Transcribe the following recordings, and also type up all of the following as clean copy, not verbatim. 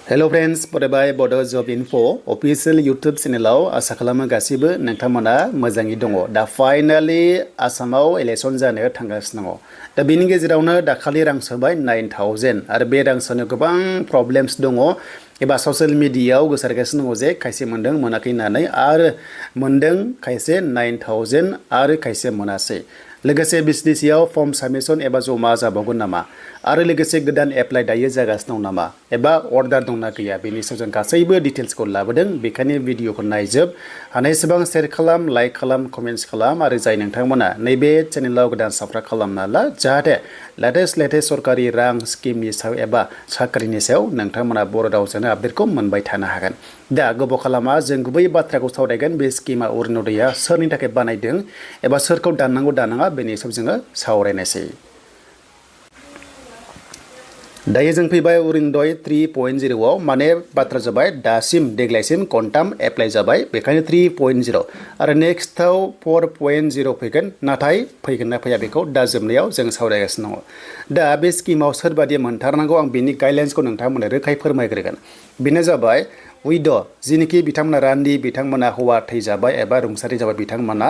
Hello friends, फरायबाय Bodo Job Info official YouTube channelआव आसा खालामो गासिबो नोंथांमोना मोजाङै दङ। दा फाइनाली आसामाव इलेक्शन जानो थांगासिनो दङ। दा बेनि गेजेरावनो दाखालि रां सोबाय 9000 आरो बे रां सोनायाव गोबां प्रब्लेम्स दङ एबा ससियेल मिडियायाव गोसारगासिनो दङ जे खायसे मोनदों मोनाखै होननानै आरो मोनदों खायसे 9000 आरो खायसे मोनासै। लोगोसे BTCआव फर्म साबमिशन एबा जमा जाबावगोन नामा आरो लोगोसे गोदान एप्लाइ दायो जागासिनो दं नामा एबा अर्डार दंना गैया बेनि सायाव जों गासैबो डिटेल्सखौ लाबोदों। बेखायनो भिडिअखौ नायजोब हानायसेबां शेयार खालाम, लाइक खालाम, कमेन्ट्स खालाम आरो जाय नोंथांमोना नैबे चेनेलाव गोदान साबस्क्राइब खालामना ला जाहाथे लेटेस्ट सरकारि रां स्किमनि सायाव एबा साख्रिनि सायाव नोंथांमोना बर' रावजोंनो आपडेटखौ मोनबाय थानो हागोन। दा गोबाव खालामा जों गुबै बाथ्राखौ सावरायगोन बे स्किमा अरुणोदयआ सोरनि थाखाय बानायदों एबा सोरखौ दाननांगौ दाननाङा बेनि सायाव जोङो सावरायनोसै। दायो जों फैबाय अरुणोदय 3.0आव माने बाथ्रा जाबाय दासिम देग्लायसिम खनथाम एप्लाइ जाबाय बेखायनो 3.0 आरो नेक्स्टआव 4.0 फैगोन नाथाय फैगोन ना फैया बेखौ दा जोबनायाव जों सावरायगासिनो दङ। दा बे स्किमाव सोरबादि मोनथारनांगौ आं बेनि गाइडलाइन्सखौ नोंथांमोननो रोखायै फोरमायग्रोगोन। बेनो जाबाय उइद' जिनोखि बिथांमोना रान्दि बिथांमोना हौवा थैजाबाय एबा रुंसारि जाबाय बिथांमोना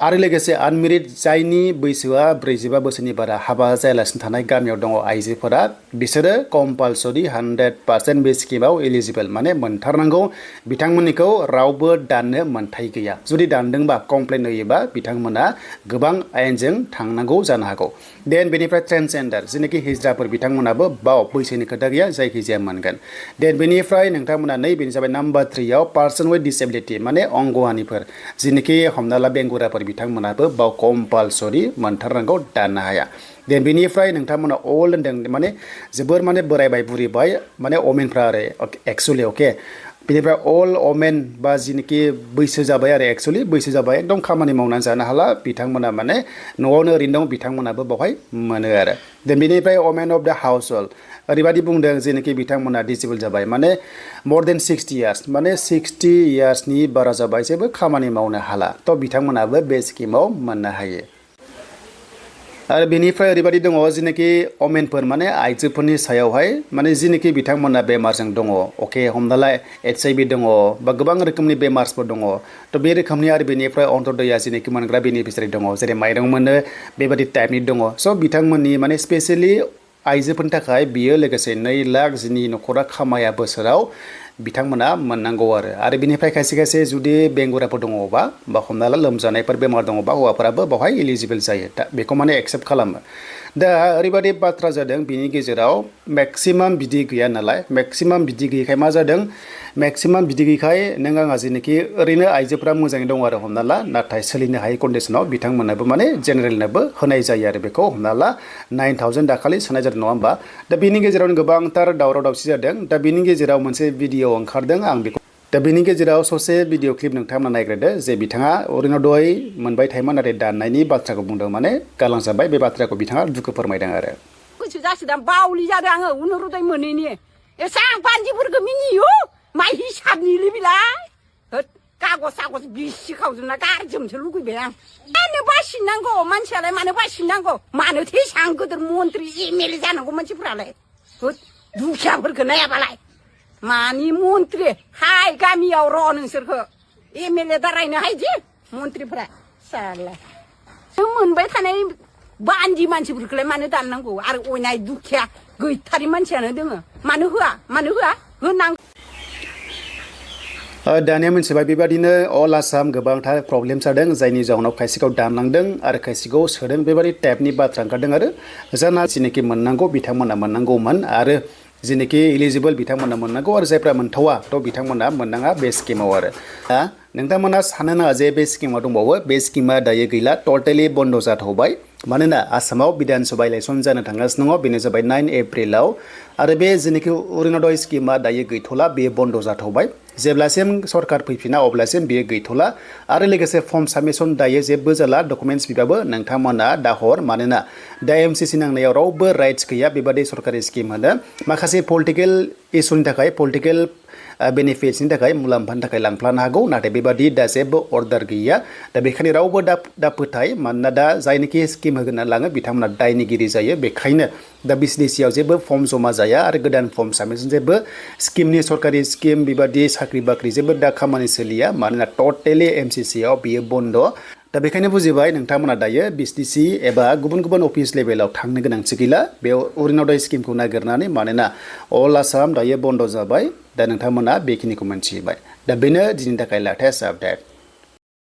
आरो लोगोसे आनमेरिड जायनि बैसोआ 45 बोसोरनि बारा हाबा जायालासिनो थानाय गामियाव दङ आइजोफोरा बिसोरो कम्पालसरि 100% बे स्किमाव एलिजिबल माने मोनथारनांगौ। बिथांमोननिखौ रावबो दाननो मोन्थाय गैया। जुदि दानदोंबा कमप्लेन होयोबा बिथांमोना गोबां आयेनजों थांनांगौ जानो हागौ। देन बेनिफ्राय ट्रेन्सजेन्डार जेनाखि हिजड़ाफोर बिथांमोनाबो बाव बैसोनि खोथा गैया जायखिजाया मोनगोन। देन बेनिफ्राय नोंथांमोना बेनि जाबाय नाम्बार 3आव पार्सन विथ डिसेबिलिटि माने अंगहानिफोर जेनाखि हमना ला बेंगुराफोर बिथांमोनाबो बाव कम्पालसरि मोनथारनांगौ दाननो हाया। देन बेनिफ्राय नोंथांमोना अल होनदों माने जोबोर माने बोरायबाय बुरिबाय माने अमेनफ्रा आरो एक्सुअलि अके बेनिफ्राय अल अमेन बा जिनोखि बैसो जाबाय आरो एक्सुअलि बैसो जाबाय एकदम खामानि मावनानै जानो हाला बिथांमोना माने न'आवनो ओरैनो दं बिथांमोनाबो बावहाय मोनो आरो। देन बेनिफ्राय अमेन अफ द हाउस होल्ड ओरैबायदि बुंदों जेनोखि बिथांमोना डिसेबल जाबाय माने मर देन 60 इयार्स माने 60 इयार्सनि बारा जाबाय जेबो खामानि मावनो हाला थ' बिथांमोनाबो बे स्किमाव मोननो हायो। आरो बेनिफ्राय ओरैबायदि दङ जेनाखि अमेनफोर माने आइजोफोरनि सायावहाय माने जेनाखि बिथांमोना बेमारजों दङ अके हमना ला HIV दङ बा गोबां रोखोमनि बेमारफोर दङ थ' बे रोखोमनि आरो बेनिफ्राय अरुणोदयआ जेनाखि मोनग्रा बेनिफिसियारि दङ जेरै माइरं मोनो बेबायदि टाइपनि दङ स' बिथांमोननि माने स्पेसियेलि आइजोफोरनि थाखाय बियो लोगोसे 2 लाख जिनि न'खरा खामाया बोसोराव बिथांमोना मोननांगौ आरो बेनिफ्राय खायसे खायसे जुदि बेंगुराफोर दङबा बा हमना ला लोमजानायफोर बेमार दङबा हौवाफोराबो बावहाय एलिजिबल जायो दा बेखौ माने एक्सेप्ट खालामो। दा ओरैबायदि बाथ्रा जादों बिनि गेजेराव मेक्सिमाम बिदि गैया नालाय मेक्सिमाम बिदि गैयैखाय मा जादों मेक्सिमाम बिदि गैयैखाय नों आंहा जेनोखि ओरैनो आइजोफोरा मोजाङै दं आरो हमना ला नाथाय सोलिनो हायै कन्डिसनाव बिथांमोननोबो माने जेनेरेलनोबो होनाय जायो आरो बेखौ हमना ला 9000 दाखालि सोनाय जादों नङा होमबा। दा बेनि गेजेरावनो गोबांथार दावराव दावसि जादों। दा बेनि गेजेराव मोनसे भिडिअ ओंखारदों आं बेखौ दा बेनि गेजेराव ससे भिडिअ क्लिप नोंथांमोना नायग्रोदो जे बिथाङा अरुणोदय मोनबाय थायोमोन नाथाय दाननायनि बाथ्राखौ बुंदों माने गालांजाबाय बे बाथ्राखौ बिथाङा दुखु फोरमायदों आरो। गोसो जासिदां बावलि जादों आङो अरुणोदय मोनैनि एसां बान्दिफोरखौ मिनियो माइ हिसाबनिलै बिलाय कागज सागज बिसि खावजोबना गारजोबनोसो लुगैबाय आं। मानो बासिनांगौ मानसियालाय मानो बासिनांगौ मानो एसां गोदोर मन्त्रि MLA जानांगौ मानसिफोरालाय दुखियाफोरखौ नायाबालाय मानि मन्त्रि हाय गामियाव र' नोंसोरखौ MLA दारायनो हायदि मन्त्रिफोरा साला जों मोनबाय थानाय बान्दि मानसिफोरखौलाय मानो दाननांगौ आरो अयनाय दुखिया गैथारि मानसियानो दोङो मानो होआ होनांगौ। दानिया मोनथिबाय बेबादिनो अल आसाम गोबांथार प्रब्लेम जादों जायनि जाहोनाव खायसेखौ दानलांदों आरो खायसेखौ सोदों बेबादि टाइपनि बाथ्रा ओंखारदों आरो जाना जेनोखि मोननांगौ बिथांमोना मोननांगौमोन आरो जेनोखि एलिजिबल बिथांमोना मोननांगौ आरो जायफ्रा मोनथावा थ' बिथांमोना मोननाङा बे स्किमाव आरो दा नोंथांमोना सानो नाङा जे बे स्किमाव दंबावो बे स्किमा दायो गैला टटेलि बन्द जाथ'बाय मानोना आसामाव बिधान सभा इलेक्सन जानो थांगासिनो दङ बेनो जाबाय 9 एप्रिलाव आरो बे जेनोखि अरुणोदय स्किमा दायो गैथ'ला बे बन्द जाथ'बाय जेब्लासिम सरकार फैफिना अब्लासिम बियो गैथ'ला आरो लोगोसे फर्म साबमिसन दायो जेबो जाला डकुमेन्टस बिबाबो नोंथांमोना दा हर मानोना दा एमसिसि नांनायाव रावबो राइट्स गैया बेबादि सरकारि स्किम होनो माखासे पलिटिकेल इस्युनि थाखाय पलिटिकेल बेनिफिट्सनि थाखाय मुलाम्फानि थाखाय लांफ्लानो हागौ नाथाय बेबादि दा जेबो अर्डार गैया दा बेखायनो रावबो दा फोथाय मानोना दा जायनोखि स्किम होगोन होनना लाङो बिथांमोना दायनिगिरि जायो बेखायनो दा बिसिडिसिआव जेबो फर्म जमा जाया आरो गोदान फर्म साबमिसन जेबो स्किमनि सरकारि स्किम बेबादि साख्रि बाख्रि जेबो दा खामानि सोलिया मानोना टटेलि एमसिसिआव बियो बन्द दा बेखायनो बुजिबाय नोंथांमोना दायो बिटिसि एबा गुबुन गुबुन अफिस लेभेलाव थांनो गोनांथि गैला बे अरुणोदय स्किमखौ नागिरनानै मानोना अल आसाम दायो बन्द जाबाय दा नोंथांमोना बेखिनिखौ मोनथिबाय दा बेनो दिनैनि थाखाय लेटेस्ट आपडेट